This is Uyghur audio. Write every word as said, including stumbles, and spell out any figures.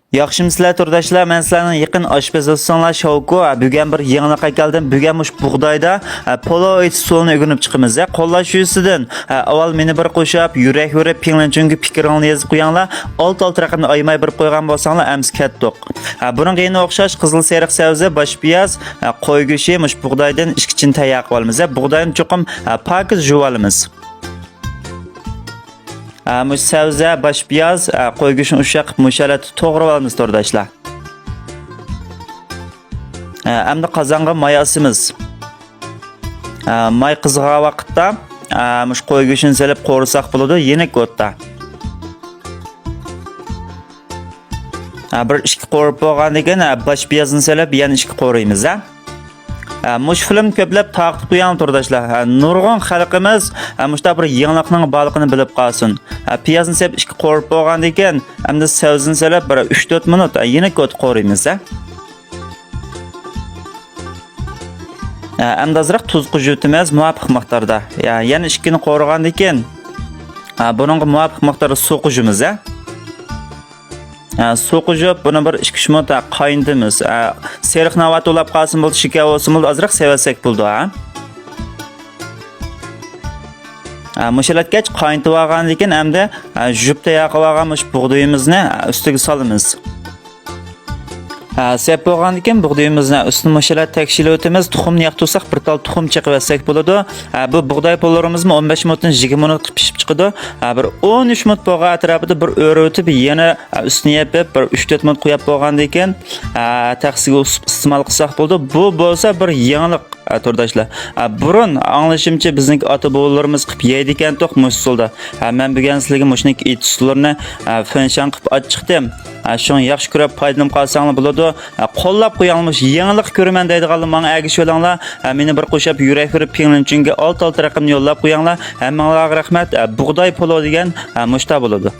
ياخشىمۇسىلەر تورداشلار؟ مەن سىلەرنىڭ يېقىن ئاشپەز دوستۇڭلار شاۋكو. ھە، بۈگۈن بىر يېڭىلىق ئەكەلدىم. بۈگۈن مۇشۇ بۇغدايدا، ھە، پولو ئېتىش ئۇسۇلىنى ئۆگىنىپ چىقىمىز. ھە، قوللاش يۈزىسىدىن، ھە، ئاۋۋال مېنى بىر قوشاپ، يۈرەك بېرىپ، پىڭلىنچۈنگە پىكرىڭلارنى يېزىپ قويۇڭلار. ئالتە-ئالتە رەقەمنى ئايىماي بېرىپ قويغان بولساڭلار، ئەمىسە كەتتۇق. ھە، بۇنىڭغا يەنە ئوخشاش قىزىل سېرىق سەۋزە، باش پىياز، ھە، قوي گۆشى، مۇشۇ بۇغدايدىن ئىككى چىن تەييار قىلىۋالىمىز. ھە، بۇغداينى چوقۇم، ھە، پاكىز يۇۋالىمىز. ھە، مۇشۇ سەۋزە، باش پىياز، ھە، قوي گۆشىنى ئۇششاق قىلىپ مۇشۇ ھالەتتە توغرىۋالىمىز تورداشلار. ھە، ئەمدى قازانغا ماي ئاسىمىز. ھە، ماي قىزىغان ۋاقىتتا، ھە، مۇشۇ قوي گۆشىنى سېلىپ قورۇساق بولىدۇ، يېنىك ئوتتا. ھە، بىر ئىككى قورۇپ بولغاندىن كېيىن، ھە، باش پىيازنى سېلىپ يەنە ئىككى قورۇيمىز، ھە. ھە، مۇشۇ فىلىمنى كۆپلەپ تارقىتىپ قويۇڭ تورداشلار. ھە، نۇرغۇن خەلقىمىز، ھە، مۇشۇنداق بىر يېڭىلىقنىڭ بارلىقىنى بىلىپ قالسۇن. ھە، پىيازنى سېلىپ ئىككى قورۇپ بولغاندىن كېيىن، ئەمدى سەۋزىنى سېلىپ بىر ئۈچ-تۆت مىنۇت، ھە، يېنىك ئوتتا قورۇيمىز، ھە. ھە، ئەمدى ئازراق تۇز قوشۇۋېتىمىز مۇۋاپىق مىقداردا. ھە، يەنە ئىككىنى قورۇغاندىن كېيىن، ھە، بۇنىڭغا مۇۋاپىق مىقداردا سۇ قوشىمىز، ھە. ھە، سۇ قوشۇپ، بۇنى بىر ئىككى-ئۈچ مىنۇت، ھە، قاينىتىمىز. ھە، سېرىق ناۋات ئۇلاپ قالسىمۇ بولىدۇ، شېكەر بولسىمۇ بولىدۇ، ئازراق سېۋەتسەك بولىدۇ، ھە. ھە، مۇشۇ ھالەتكەچ قاينىتىپ ئالغاندىن كېيىن ئەمدى، ھە، يۇيۇپ تەييار قىلىپ ئالغان مۇشۇ بۇغدىيىمىزنى، ھە، ئۈستىگە سالىمىز. ھە، سېلىپ بولغاندىن كېيىن بۇغدىيىمىزنى ئۈستىنى مۇشۇ ھالەتتە تەكشىلەۋېتىمىز. تۇخۇمنى ياقتۇرساق، بىر تال تۇخۇم چېقىۋەتسەك بولىدۇ. ھە، بۇ بۇغداي پولۇرىمىزمۇ ئون بەش مىنۇتتىن يىگىرمە مىنۇتقا پىشىپ چىقىدۇ. ھە، بىر ئون ئۈچ مىنۇت بولغان ئەتراپىدا بىر ئۆرۈۋېتىپ، يەنە، ھە، ئۈستىنى يېپىپ، بىر ئۈچ-تۆت مىنۇت قويۇپ بولغاندىن كېيىن، ھە، تەخسىگە ئۇسۇپ ئىستېمال قىلساق بولىدۇ. بۇ بولسا بىر يېڭىلىق، ھە، تورداشلار. ھە، بۇرۇن ئاڭلىشىمچە بىزنىڭكى ئاتا-بوۋىلىرىمىز قىلىپ يەيدىكەنتۇق مۇشۇ ئۇسۇلدا. ھە، مەن بۈگۈن سىلەرگە مۇشۇنىڭكى ئېتىش ئۇسۇللىرىنى، ھە، فېنشاڭ قىلىپ ئاچىقتىم. ھە، شۇڭا ياخشى كۆرۈپ پايدىلىنىپ قالساڭلار بولىدۇ. ھە، قوللاپ قويۇڭلار، مۇشۇ يېڭىلىق كۆرىمەن دەيدىغانلار ماڭا ئەگىشىۋېلىڭلار. ھە، مېنى بىر قوشاپ يۈرەك بېرىپ پىڭلىنچۈنگە ئالتە-ئالتە رەقەمنى يوللاپ قويۇڭلار. ھەممىڭلارغا رەھمەت. ھە، بۇغداي پولۇ دېگەن، ھە، مۇشتا بولىدۇ.